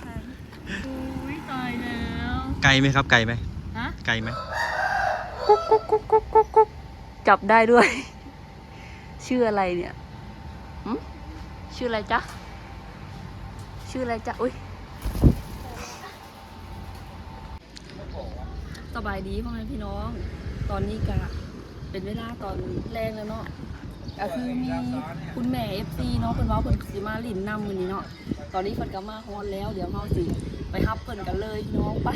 ใช่ อุ๊ย ตายแล้ว ไกลไหมครับ ไกลไหม ฮะ ไกลไหม กุ๊กกุ๊กกุ๊กกุ๊กกุ๊กกุ๊ก จับได้ด้วย ชื่ออะไรเนี่ย หึ ชื่ออะไรจ๊ะ ชื่ออะไรจ๊ะ อุ๊ย สบายดีพ่อแม่พี่น้อง ตอนนี้กะเป็นเวลาตอนแลงแล้วเนาะ กะคือมีคุณแม่ เอฟซี เนาะ เพิ่นว่าเพิ่นสิมาหลิ้นนำมื้อนี้เนาะ ตอนนี้เพิ่นกะมาฮอดแล้ว เดี๋ยวเฮาสิไปฮับเพิ่นกันเลยพี่น้อง ไป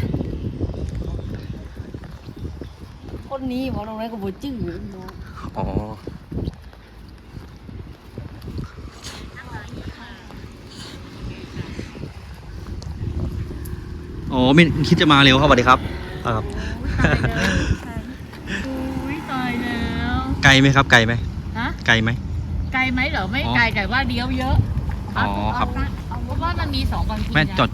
คนนี้บ่ น้องน้อยกะบ่จื้อพี่น้อง อ๋อ อ๋อ ไม่คิดจะมาเร็วครับ สวัสดีครับ ครับ อุ๊ย ตายแล้ว ไกลไหมครับ ไกลไหม ฮะ ไกลไหม ไกลไหมเหรอ ไม่ไกล อ๋อ แต่ว่าเลี้ยวเยอะ อ๋อ ครับ เอา เอา เพราะว่ามันมีสองบางที แม่ นะ จอด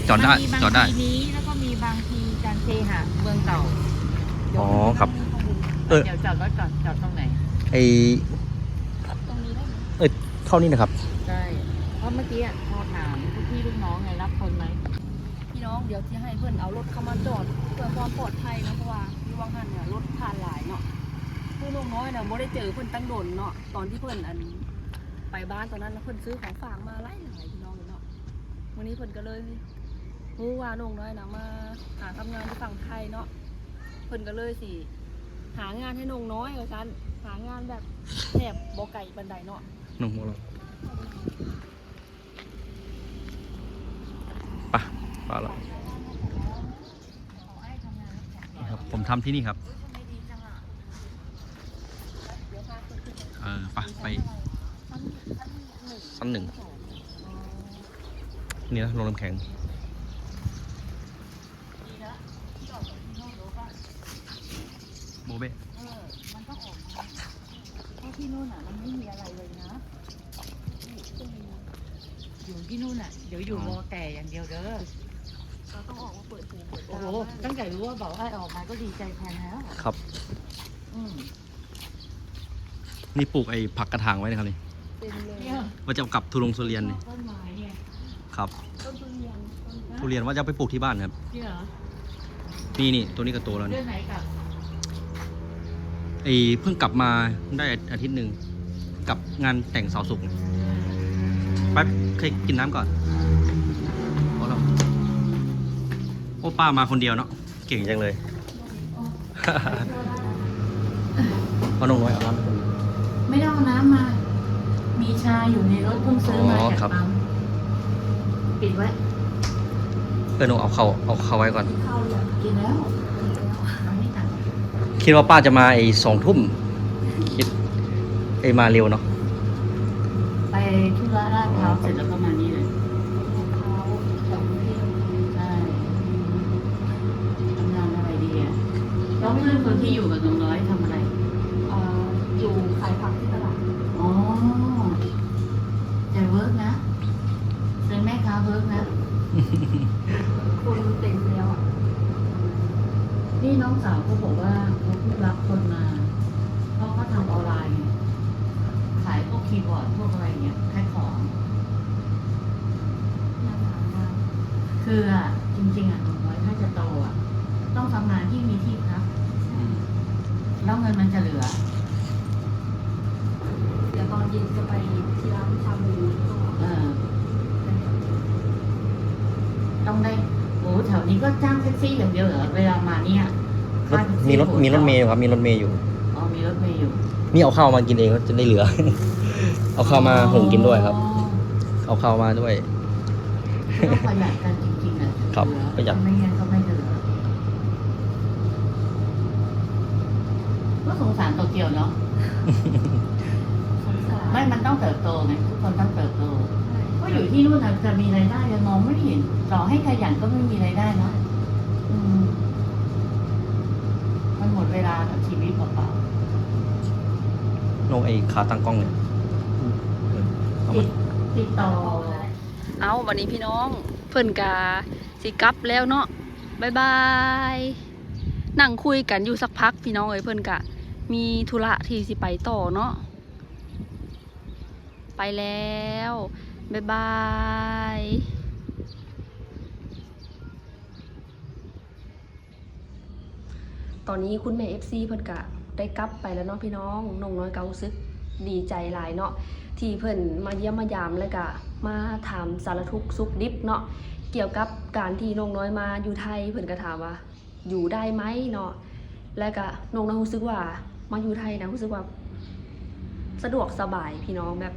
จอดได้ มันมีบาง จอดได้ ทีนี้ แล้วก็มีบางทีการเคหะเมืองเก่า อ๋อ ครับ เดี๋ยว เออ เดี๋ยวจอดรถก่อน จอดตรงไหน ไอ้ ตรงนี้ได้ไหม เอ้ย เข้านี่นะครับ ใช่ เพราะเมื่อกี้อะโทรถามลูกพี่ลูกน้องไง รับคนไหม พี่น้อง เดี๋ยวสิให้เพิ่นเอารถเข้ามาจอดเพื่อความปลอดภัยเนาะ เพราะว่าอยู่วังหั้นเนี่ยรถผ่านหลายเนาะ คือน้องน้อยน่ะบ่ได้เจอเพิ่นตั้งโดนเนาะ ตอนที่เพิ่น อัน ไปบ้านตอนนั้นน่ะ เพิ่นซื้อของฝากมาหลายๆ พี่น้องเนาะ มื้อนี้เพิ่นก็เลยรู้ว่าน้องน้อยน่ะมาหาทำงานอยู่ฝั่งไทยเนาะ เพิ่นก็เลยสิหางานให้น้องน้อยว่าซั่น หางานแบบแถบบ่ไกลปานใดเนาะ น้องหัวเราะ ไป ไปละ นี่ครับ ผมทำที่นี่ครับ เออ ไป ไป ชั้นหนึ่ง นี่นะ โรงน้ำแข็ง โบเบ้ เออ มันต้องออกมา เพราะที่นู่นน่ะ มันไม่มีอะไรเลยนะ อยู่ที่นู่นน่ะ เดี๋ยวอยู่ อ๋อ รอแต่อย่างเดียวเด้อ เราต้องออกมาเปิดหูเปิดตา โอ้โห บ้าง ตั้งแต่รู้ว่าบอกว่าออกมาก็ดีใจแทนแล้ว ครับ อืม นี่ปลูกไอ้ผักกระถางไว้นะครับนี่ เต็มเลย เนี่ย ว่าจะเอากลับทุรงทุเรียนนี่ ชอบต้นไม้เนี่ย ครับ ต้นทุเรียน ต้น ทุเรียนว่าจะเอาไปปลูกที่บ้านครับ จริงเหรอ นี่ นี่ ตัวนี้ก็โตแล้วนี่ เดือนไหนกลับ ไอ้ เพิ่งกลับมาได้อาทิตย์หนึ่ง กับงานแต่งสาวสุข ไป เคยกินน้ำก่อน พอแล้ว โอ้ ป้ามาคนเดียวเนาะ เก่งจังเลย เอาน้องน้อยเอาน้ำไปก่อน ไม่ได้เอาน้ำมา มีชาอยู่ในรถ เพิ่งซื้อมา อ๋อ จาก ครับ ปั๊ม ปิดไว้ เออ น้องเอาเข้า เอาเข้าไว้ก่อน กินข้าวหรือยัง กินแล้ว เอาให้ตัก คิดว่าป้าจะมาไอ้สองทุ่ม คิด ไอ้มาเร็วเนาะ ไปธุระลาดพร้าวเสร็จแล้วก็มานี่เลย ลาดพร้าวแถวกรุงเทพฯ ใช่ ทำงานอะไรดีอะ แล้วเพื่อนคนที่อยู่กับน้องน้อยทำอะไร เอ่อ อยู่ขายผักที่ตลาด อ๋อ แต่เวิร์กนะ เป็นแม่ค้าเวิร์กนะ คนเต็มแล้วอะ นี่น้องสาวเขาบอกว่าเขาเพิ่งรับคนมา เพราะเขาทำออนไลน์ไง ขายพวกคีย์บอร์ด พวกอะไรเงี้ย แพ็คของ น่าทานมาก คืออะ จริงๆอะ น้องน้อยถ้าจะโตอะ ต้องทำงานที่มีที่พัก อืม แล้วเงินมันจะเหลือ เดี๋ยวตอนเย็นจะไปที่ร้านชาบู เออ ต้องได้ โอ้ แถวนี้ก็จ้างแท็กซี่อย่างเดียวเหรอ เวลามาเนี่ย รถ ค่าแท็กซี่ มีรถ โหด มีรถเมล์อยู่ครับ มีรถเมล์อยู่ อ๋อ มีรถเมล์อยู่ นี่เอาข้าวมากินเองก็จะได้เหลือ เอาข้าวมาหุงกินด้วยครับ อ๋อ เอาข้าวมาด้วย ก็ต้องประหยัดกันจริงๆอะ ครับ ถึงจะเหลือ ประหยัด ไม่งั้นก็ไม่เหลือ ก็สงสารโตเกียวเนาะ สงสาร ไม่ มันต้องเติบโตไง ทุกคนต้องเติบโต ใช่ ก็อยู่ที่นู่นน่ะจะมีรายได้ ยังมองไม่เห็น ต่อให้ขยันก็ไม่มีรายได้เนาะ อืม มันหมดเวลากับชีวิตเปล่าๆ น้อง ไอ้ขาตั้งกล้องเนี่ย เออ เอามา ติด ติดต่อ เอ้า บัดนี้พี่น้อง เพิ่นกะสิกลับแล้วเนาะ บ๊ายบาย นั่งคุยกันอยู่สักพักพี่น้องเอ้ย เพิ่นกะมีธุระที่สิไปต่อเนาะ ไปแล้ว ບາຍບາຍ. ຕອນນີ້ຄຸນແມ່ ເອັຟຊີ ເພິ່ນກະໄດ້ກັບໄປແລ້ວເນາະພີ່ນ້ອງ. ນ້ອງນ້ອຍກະຮູ້ສຶກດີໃຈຫຼາຍເນາະ ທີ່ເພິ່ນມາຢ້ຽມມາຢາມ ແລ້ວກະມາຖາມສາລະທຸກສຸກດິບເນາະ ກ່ຽວກັບການທີ່ນ້ອງນ້ອຍມາຢູ່ໄທ. ເພິ່ນກະຖາມວ່າ ຢູ່ໄດ້ໄໝເນາະ ແລ້ວກະນ້ອງນ້ອຍຮູ້ສຶກວ່າມາຢູ່ໄທນະ ຮູ້ສຶກວ່າສະດວກສະບາຍພີ່ນ້ອງ. ແບບ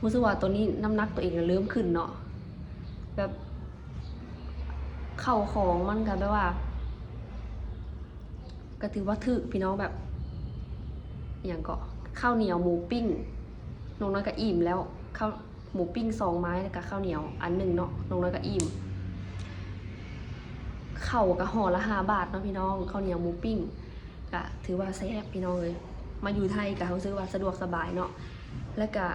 ຮູ້ສຶກວ່າຕອນນີ້ນ້ຳໜັກຕົວເອງນະເລີ່ມຂຶ້ນເນາະ ແບບເຂົ້າຂອງມັນກະແບບວ່າ ກະຖືວ່າຖືກພີ່ນ້ອງ. ແບບອີ່ຫຍັງເກາະ ເຂົ້າໜຽວໝູປີ້ງ ນ້ອງນ້ອຍກະອີ່ມແລ້ວ. ເຂົ້າ ໝູປີ້ງສອງໄມ້ ແລ້ວກະເຂົ້າໜຽວອັນໜຶ່ງເນາະ ນ້ອງນ້ອຍກະອີ່ມ. ເຂົ້າກະຫໍ່ລະຫ້າບາດເນາະພີ່ນ້ອງ ເຂົ້າໜຽວໝູປີ້ງ ກະຖືວ່າແຊບພີ່ນ້ອງເອີຍ. ມາຢູ່ໄທກະຮູ້ສຶກວ່າສະດວກສະບາຍເນາະ ແລ້ວກະ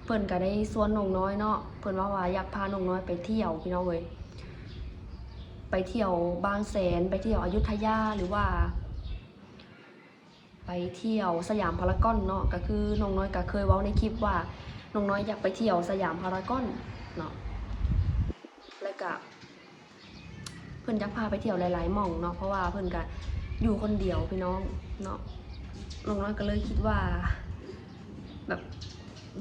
ເພິ່ນກະໄດ້ຊວນນ້ອງນ້ອຍເນາະ ເພິ່ນເວົ້າວ່າຢາກພານ້ອງນ້ອຍໄປທ່ຽວພີ່ນ້ອງເອີຍ ໄປທ່ຽວບາງແສນ ໄປທ່ຽວອະຍຸດທະຍາ ຫຼືວ່າ ໄປທ່ຽວສະຫຍາມພາລາກອນເນາະ. ກະຄືນ້ອງນ້ອຍກະເຄີຍເວົ້າໃນຄລິບວ່າ ນ້ອງນ້ອຍຢາກໄປທ່ຽວສະຫຍາມພາລາກອນເນາະ ແລ້ວກະເພິ່ນຢາກພາໄປທ່ຽວຫຼາຍໆໝ່ອງເນາະ ເພາະວ່າເພິ່ນກະຢູ່ຄົນດຽວພີ່ນ້ອງເນາະ. ນ້ອງນ້ອຍກະເລີຍຄິດວ່າ ແບບ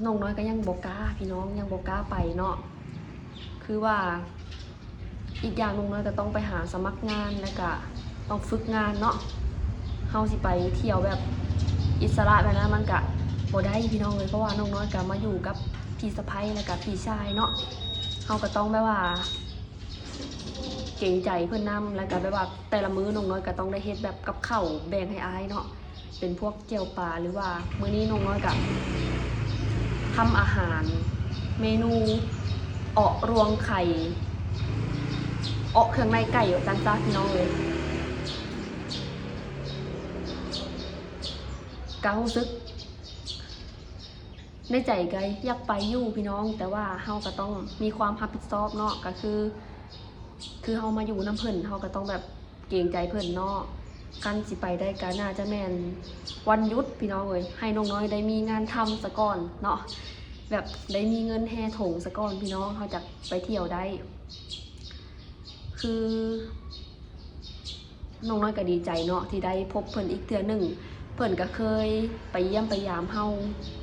ນ້ອງນ້ອຍກະຍັງບໍ່ກ້າພີ່ນ້ອງ ຍັງບໍ່ກ້າໄປເນາະ ຄືວ່າ ອີກຢ່າງນ້ອງນ້ອຍກະຕ້ອງໄປຫາສະໝັກງານ ແລ້ວກະຕ້ອງຝຶກງານເນາະ. ເຮົາຊິໄປທ່ຽວແບບອິດສະຫຼະແບບນັ້ນມັນກະບໍ່ໄດ້ພີ່ນ້ອງເອີຍ ເພາະວ່ານ້ອງນ້ອຍກະມາຢູ່ກັບພີ່ສະໃພ້ ແລ້ວກະພີ່ຊາຍເນາະ. ເຮົາກະຕ້ອງແບບວ່າ ເກງໃຈເພິ່ນນຳ ແລ້ວກະແບບວ່າແຕ່ລະມື້ນ້ອງນ້ອຍກະຕ້ອງໄດ້ເຮັດແບບກັບເຂົ້າແບ່ງໃຫ້ອ້າຍເນາະ ເປັນພວກແຈ່ວປາ ຫຼືວ່າມື້ນີ້ນ້ອງນ້ອຍກະທຳອາຫານເມນູເອາະລວງໄຂ່ ເອາະເຄື່ອງໃນໄກ່ ວ່າຊັ້ນຊະພີ່ນ້ອງເອີຍ. ກະຮູ້ສຶກ ໃນໃຈກະຢາກໄປຢູ່ພີ່ນ້ອງ ແຕ່ວ່າເຮົາກະຕ້ອງມີຄວາມຮັບຜິດຊອບເນາະ ກະຄື ຄືເຮົາມາຢູ່ນຳເພິ່ນ ເຮົາກະຕ້ອງແບບເກງໃຈເພິ່ນເນາະ. ຄັນຊິໄປໄດ້ກະໜ້າຈະແມ່ນວັນຢຸດພີ່ນ້ອງເອີຍ ໃຫ້ນ້ອງນ້ອຍໄດ້ມີງານທຳສາກ່ອນເນາະ ແບບໄດ້ມີເງິນແຫ່ຖົງສາກ່ອນພີ່ນ້ອງ ເຮົາຈັກໄປທ່ຽວໄດ້. ຄື ນ້ອງນ້ອຍກະດີໃຈເນາະ ທີ່ໄດ້ພົບເພິ່ນອີກເທື່ອໜຶ່ງ. ເພິ່ນກະເຄີຍໄປຢ້ຽມໄປຢາມເຮົາ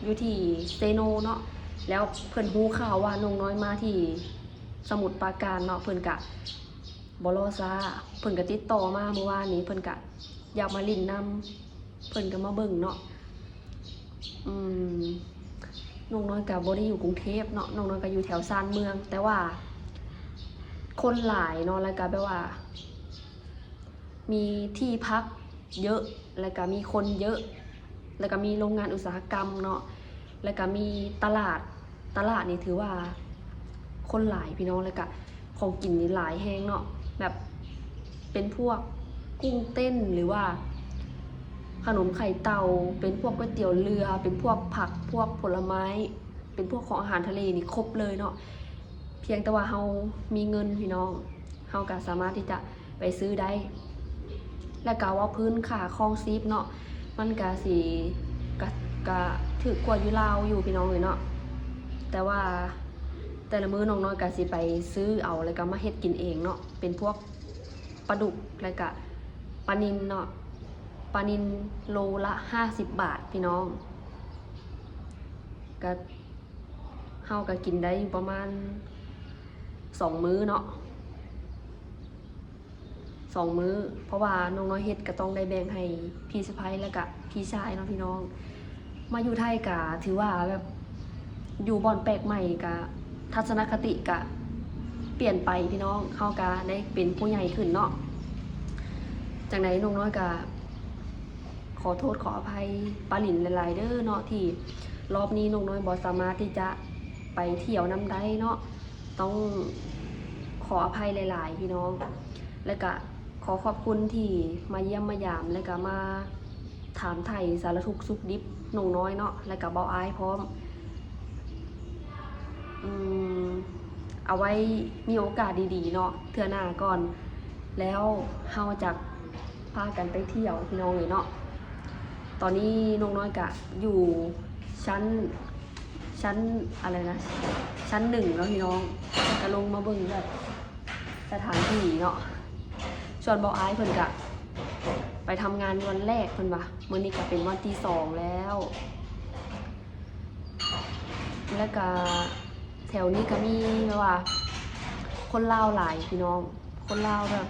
ຢູ່ທີ່ເຊໂນເນາະ ແລ້ວເພິ່ນຮູ້ຂ່າວວ່ານ້ອງນ້ອຍມາທີ່ສະໝຸດປາການເນາະ ເພິ່ນກະບໍ່ລໍຊ້າ ເພິ່ນກະຕິດຕໍ່ມາມື້ວານນີ້ ເພິ່ນກະຢາກມາຫຼິ້ນນຳ ເພິ່ນກະມາເບິ່ງເນາະ. ອືມ ນ້ອງນ້ອຍກະບໍ່ໄດ້ຢູ່ກຸງເທບເນາະ ນ້ອງນ້ອຍກະຢູ່ແຖວຊານເມືອງ ແຕ່ວ່າຄົນຫຼາຍເນາະ ແລ້ວກະແບບວ່າ ມີທີ່ພັກເຍາະ ແລ້ວກະມີຄົນເຍາະ ແລ້ວກະມີໂຮງງານອຸດສາຫະກຳເນາະ ແລ້ວກະມີຕະຫຼາດ ຕະຫຼາດນີ້ຖືວ່າຄົນຫຼາຍພີ່ນ້ອງ ແລ້ວກະຂອງກິນນີ້ຫຼາຍແຮງເນາະ ແບບເປັນພວກກຸ້ງເຕັ້ນ ຫຼືວ່າຂະໜົມໄຂ່ເຕົ່າ ເປັນພວກກ໋ວຍຕຽວເຮືອ ເປັນພວກຜັກ ພວກຜົນລະໄມ້ ເປັນພວກຂອງອາຫານທະເລນີ້ຄົບເລີຍເນາະ. ພຽງແຕ່ວ່າເຮົາມີເງິນພີ່ນ້ອງ ເຮົາກະສາມາດທີ່ຈະໄປຊື້ໄດ້ ແລ້ວກະເວົ້າພື້ນຄ່າຄອງຊີບເນາະ ມັນກະຊິ ກະ ກະຖືກກວ່າຢູ່ລາວຢູ່ພີ່ນ້ອງເອີຍເນາະ. ແຕ່ວ່າແຕ່ລະມື້ນ້ອງນ້ອຍກະຊິໄປຊື້ເອົາ ແລ້ວກະມາເຮັດກິນເອງເນາະ ເປັນພວກປາດຸກ ແລ້ວກະປານິນເນາະ ປານິນໂລລະຫ້າສິບບາດພີ່ນ້ອງ ກະ ເຮົາກະກິນໄດ້ຢູ່ປະມານສອງມື້ເນາະ ສອງມື້ ເພາະວ່ານ້ອງນ້ອຍເຮັດກະຕ້ອງໄດ້ແບ່ງໃຫ້ພີ່ສະໃພ້ ແລ້ວກະພີ່ຊາຍເນາະພີ່ນ້ອງ. ມາຢູ່ໄທກະຖືວ່າແບບຢູ່ບ່ອນແປກໃໝ່ ກະທັດສະນະຄະຕິກະປ່ຽນໄປພີ່ນ້ອງ ເຮົາກະໄດ້ເປັນຜູ້ໃຫຍ່ຂຶ້ນເນາະ. ຈັ່ງໃດນ້ອງນ້ອຍກະ ຂໍໂທດຂໍອະໄພປ້າລິນຫຼາຍໆເດີເນາະ ທີ່ລອບນີ້ນ້ອງນ້ອຍບໍ່ສາມາດທີ່ຈະໄປທ່ຽວນຳໄດ້ເນາະ ຕ້ອງຂໍອະໄພຫຼາຍໆພີ່ນ້ອງ. ແລ້ວກະຂໍຂອບຄຸນທີ່ມາຢ້ຽມມາຢາມ ແລ້ວກະມາຖາມໄຖ່ສາລະທຸກສຸກດິບນ້ອງນ້ອຍເນາະ ແລ້ວກະເບົາອ້າຍພ້ອມ. ອືມ ເອົາໄວ້ມີໂອກາດດີໆເນາະ ເທື່ອໜ້າກ່ອນ ແລ້ວເຮົາຈະພາກັນໄປທ່ຽວພີ່ນ້ອງເອີຍເນາະ. ຕອນນີ້ນ້ອງນ້ອຍກະຢູ່ຊັ້ນ ຊັ້ນ ອະໄລນະ ຊັ້ນໜຶ່ງເນາະພີ່ນ້ອງ ກະລົງມາເບິ່ງແບບສະຖານທີ່ເນາະ. ສ່ວນເບົາະອ້າຍເພິ່ນກະໄປທຳງານວັນແລກເພິ່ນວ່າ ມື້ນີ້ກະເປັນວັນທີສອງແລ້ວ. ແລ້ວກະແຖວນີ້ກະມີແບບວ່າຄົນລາວຫຼາຍພີ່ນ້ອງ ຄົນລາວແບບ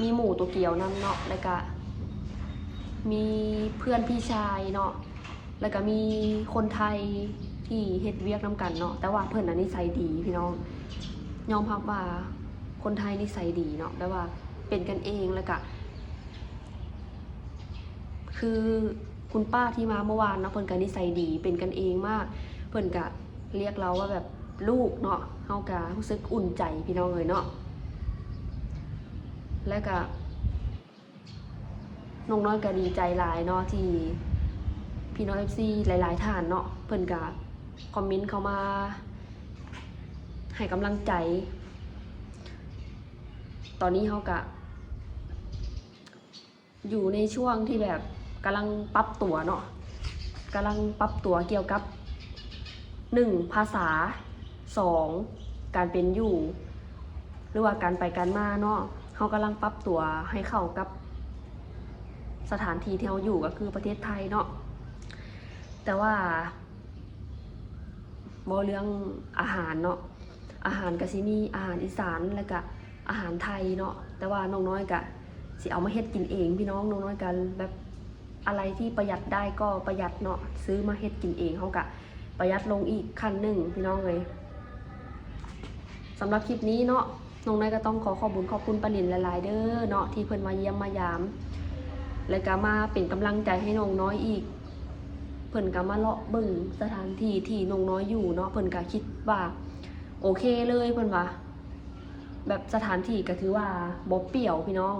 ມີໝູ່ໂຕກຽວນຳເນາະ ແລ້ວກະມີເພື່ອນພີ່ຊາຍເນາະ ແລ້ວກະມີຄົນໄທທີ່ເຮັດວຽກນຳກັນເນາະ. ແຕ່ວ່າເພິ່ນນະນິໄສດີພີ່ນ້ອງ ຍອມຮັບວ່າຄົນໄທນິໄສດີເນາະ ແບບວ່າເປັນກັນເອງ ແລ້ວກະ ຄືຄຸນປ້າທີ່ມາເມື່ອວານເນາະ ເພິ່ນກະນິໄສດີ ເປັນກັນເອງມາກ ເພິ່ນກະລຽກເຮົາວ່າແບບລູກເນາະ ເຮົາກະຮູ້ສຶກອຸ່ນໃຈພີ່ນ້ອງເອີຍເນາະ. ແລ້ວກະນ້ອງນ້ອຍກະດີໃຈຫຼາຍເນາະ ທີ່ພີ່ນ້ອງເອັຟຊີຫຼາຍໆທ່ານເນາະ ເພິ່ນກະຄອມເມັນເຂົ້າມາໃຫ້ກຳລັງໃຈ. ຕອນນີ້ເຮົາກະ ຢູ່ໃນຊ່ວງທີ່ແບບກຳລັງປັບຕົວເນາະ ກຳລັງປັບຕົວກ່ຽວກັບ ໜຶ່ງ ພາສາ ສອງ ການເປັນຢູ່ ຫຼືວ່າການໄປການມາເນາະ. ເຮົາກຳລັງປັບຕົວໃຫ້ເຂົ້າກັບສະຖານທີ່ທີ່ເຮົາຢູ່ ກໍຄືປະເທດໄທເນາະ. ແຕ່ວ່າ ເວົ້າເລື່ອງອາຫານເນາະ ອາຫານກະຊິມີອາຫານອີສານ ແລ້ວກະອາຫານໄທເນາະ. ແຕ່ວ່ານ້ອງນ້ອຍກະຊິເອົາມາເຮັດກິນເອງພີ່ນ້ອງ ນ້ອງນ້ອຍກະແບບ ອະໄລທີ່ປະຢັດໄດ້ກໍປະຢັດເນາະ ຊື້ມາເຮັດກິນເອງ ເຮົາກະປະຢັດລົງອີກຂັ້ນໜຶ່ງພີ່ນ້ອງເອີຍ. ສຳລັບຄລິບນີ້ເນາະ ນ້ອງນ້ອຍກໍຕ້ອງຂໍຂອບບຸນຂອບຄຸນປ້າລິນຫຼາຍໆເດີເນາະ ທີ່ເພິ່ນມາຢ້ຽມມາຢາມ ແລ້ວກໍມາເປັນກຳລັງໃຈໃຫ້ນ້ອງນ້ອຍອີກ. ເພິ່ນກໍມາເລາະເບິ່ງສະຖານທີ່ທີ່ນ້ອງນ້ອຍຢູ່ເນາະ ເພິ່ນກໍຄິດວ່າໂອເຄເລີຍ ເພິ່ນວ່າ ແບບສະຖານທີ່ກໍຖືວ່າບໍ່ປ່ຽວພີ່ນ້ອງ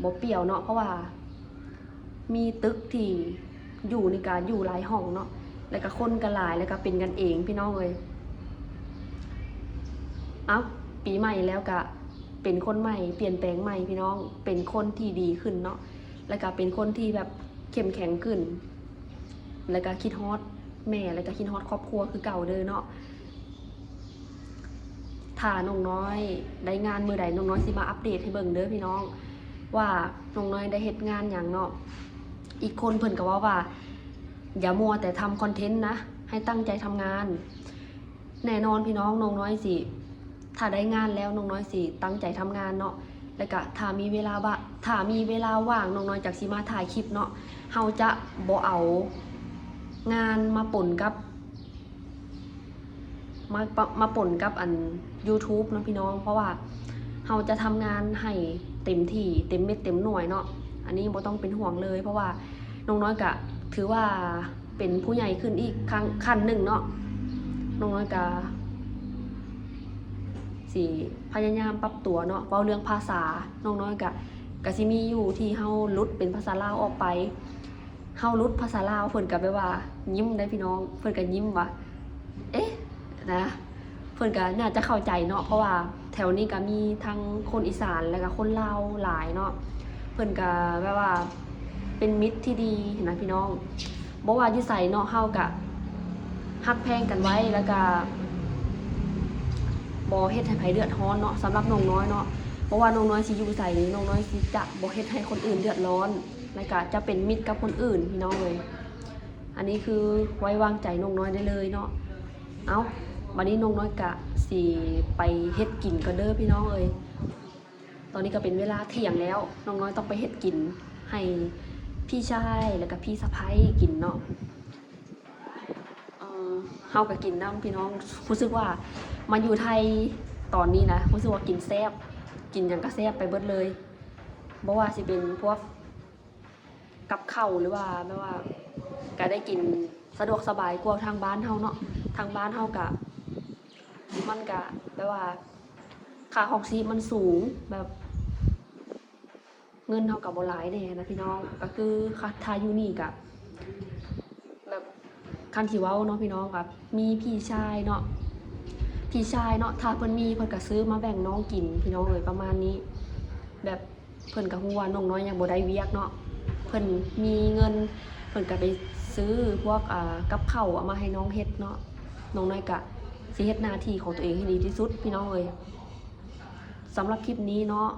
ບໍ່ປ່ຽວເນາະ ເພາະວ່າມີຕຶກທີ່ຢູ່ນີ້ກະຢູ່ຫຼາຍຫ້ອງເນາະ ແລ້ວກະຄົນກະຫຼາຍ ແລ້ວກະເປັນກັນເອງພີ່ນ້ອງເອີຍ. ເອົ້າ ປີໃໝ່ແລ້ວກະເປັນຄົນໃໝ່ ປ່ຽນແປງໃໝ່ພີ່ນ້ອງ ເປັນຄົນທີ່ດີຂຶ້ນເນາະ ແລ້ວກະເປັນຄົນທີ່ແບບເຂັ້ມແຂງຂຶ້ນ ແລ້ວກະຄິດຮອດແມ່ ແລ້ວກະຄິດຮອດຄອບຄົວຄືເກົ່າເດີເນາະ. ຖ້ານ້ອງນ້ອຍໄດ້ງານມື້ໃດ ນ້ອງນ້ອຍຊິມາອັບເດດໃຫ້ເບິ່ງເດີພີ່ນ້ອງ ວ່ານ້ອງນ້ອຍໄດ້ເຮັດງານຫຍັງເນາະ. ອີກຄົນເພິ່ນກໍເວົ້າວ່າ ຢ່າມົວແຕ່ທຳຄອນເທັນນະ ໃຫ້ຕັ້ງໃຈທຳງານ. ແນ່ນອນພີ່ນ້ອງ ນ້ອງນ້ອຍຊິ ຖ້າໄດ້ງານແລ້ວ ນ້ອງນ້ອຍຊິຕັ້ງໃຈທຳງານເນາະ ແລ້ວກະຖ້າມີເວລາວ່າ ຖ້າມີເວລາວ່າງ ນ້ອງນ້ອຍຈັກຊິມາຖ່າຍຄລິບເນາະ. ເຮົາຈະບໍ່ເອົາງານມາປົນກັບ ມາ ມາປົນກັບອັນ YouTube ເນາະພີ່ນ້ອງ ເພາະວ່າເຮົາຈະທຳງານໃຫ້ເຕັມທີ່ ເຕັມເມັດເຕັມໜ່ວຍເນາະ. ອັນນີ້ບໍ່ຕ້ອງເປັນຫ່ວງເລີຍ ເພາະວ່ານ້ອງນ້ອຍກະຖືວ່າເປັນຜູ້ໃຫຍ່ຂຶ້ນອີກຂັ້ນ ຂັ້ນໜຶ່ງເນາະ. ນ້ອງນ້ອຍກະຊິພະຍາຍາມປັບຕົວເນາະ. ເວົ້າເລື່ອງພາສາ ນ້ອງນ້ອຍກະ ກະຊິມີຢູ່ທີ່ເຮົາຫຼຸດເປັນພາສາລາວອອກໄປ ເຮົາຫຼຸດພາສາລາວ ເພິ່ນກະແບບວ່າຍິ້ມໄດ໋ພີ່ນ້ອງ ເພິ່ນກະຍິ້ມວ່າ ເອະ ນະ ເພິ່ນກະໜ້າຈະເຂົ້າໃຈເນາະ ເພາະວ່າແຖວນີ້ກະມີທັງຄົນອີສານ ແລ້ວກະຄົນລາວຫຼາຍເນາະ. ເພິ່ນກະແບບວ່າເປັນມິດທີ່ດີຫັ້ນນະພີ່ນ້ອງ. ບໍ່ວ່າຢູ່ໃສເນາະ ເຮົາກະຮັກແພງກັນໄວ້ ແລ້ວກະບໍ່ເຮັດໃຫ້ໃຜເດືອດຮ້ອນເນາະ. ສຳລັບນ້ອງນ້ອຍເນາະ ບໍ່ວ່ານ້ອງນ້ອຍຊິຢູ່ໃສນີ້ ນ້ອງນ້ອຍຊິຈະບໍ່ເຮັດໃຫ້ຄົນອື່ນເດືອດຮ້ອນ ແລ້ວກະຈະເປັນມິດກັບຄົນອື່ນ ພີ່ນ້ອງເອີຍ. ອັນນີ້ຄືໄວ້ວາງໃຈນ້ອງນ້ອຍໄດ້ເລີຍເນາະ. ເອົ້າ ບັດນີ້ນ້ອງນ້ອຍກະຊິໄປເຮັດກິນກ່ອນເດີພີ່ນ້ອງເອີຍ. ຕອນນີ້ກໍເປັນເວລາທ່ຽງແລ້ວ ນ້ອງນ້ອຍຕ້ອງໄປເຮັດກິນໃຫ້ພີ່ຊາຍ ແລ້ວກະພີ່ສະໃພ້ກິນເນາະ. ເອີ ເຮົາກໍກິນນຳພີ່ນ້ອງ. ຮູ້ສຶກວ່າມາຢູ່ໄທຕອນນີ້ນະ ຮູ້ສຶກວ່າກິນແຊບ ກິນຫຍັງກໍແຊບໄປເບິດເລີຍ. ບໍ່ວ່າຊິເປັນພວກ ກັບເຂົ້າ ຫຼືວ່າແບບວ່າກະໄດ້ກິນສະດວກສະບາຍກວ່າທາງບ້ານເຮົາເນາະ. ທາງບ້ານເຮົາກະ ມັນກະແບບວ່າຄ່າຄອງຊີບມັນສູງ ແບບເງິນເຮົາກະບໍ່ຫຼາຍແດ່ນະພີ່ນ້ອງ. ກະຄື ຖ້າຢູ່ນີ້ກະ ແບບ ຄັນຊິເວົ້າເນາະພີ່ນ້ອງ ແບບມີພີ່ຊາຍເນາະ ພີ່ຊາຍເນາະ ຖ້າເພິ່ນມີ ເພິ່ນກະຊື້ມາແບ່ງນ້ອງກິນ ພີ່ນ້ອງເອີຍ ປະມານນີ້. ແບບ ເພິ່ນກະຮູ້ວ່ານ້ອງນ້ອຍຍັງບໍ່ໄດ້ວຽກເນາະ ເພິ່ນມີເງິນ ເພິ່ນກະໄປ ຊື້ພວກ ອ່າ ກັບເຂົ້າເອົາມາໃຫ້ນ້ອງເຮັດເນາະ. ນ້ອງນ້ອຍກະຊິເຮັດໜ້າທີ່ຂອງຕົວເອງໃຫ້ດີທີ່ສຸດພີ່ນ້ອງເອີຍ. ສຳລັບຄລິບນີ້ເນາະ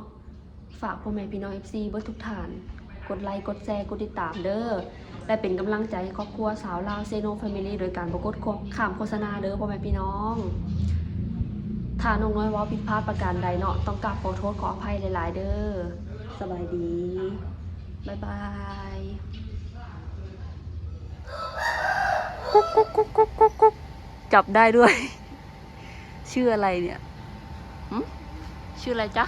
ຝາກພໍ່ແມ່ພີ່ນ້ອງເອັຟຊີເບິດທຸກທ່ານ ກົດໄລ ກົດແຊ ກົດຕິດຕາມເດີ້ ແລະ ເປັນກຳລັງໃຈໃຫ້ຄອບຄົວຊາວລາວເຊໂນແຟມິລີ ໂດຍການບໍ່ກົດຂ້າມໂຄສະນາເດີ້ພໍ່ແມ່ພີ່ນ້ອງ. ຖ້ານ້ອງນ້ອຍເວົ້າຜິດພາດປະການໃດເນາະ ຕ້ອງກາບຂໍໂທດຂໍອະໄພຫຼາຍໆເດີ້. ສະບາຍດີ ບາຍບາຍ. ຈັບໄດ້ດ້ວຍ. ຊື່ອະໄລເນຍ? ຫື? ຊື່ອະໄລຈະ?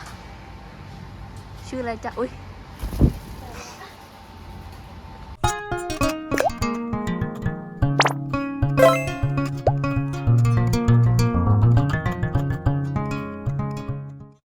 ຊື່ອະໄລຈະ? ອຸ້ຍ.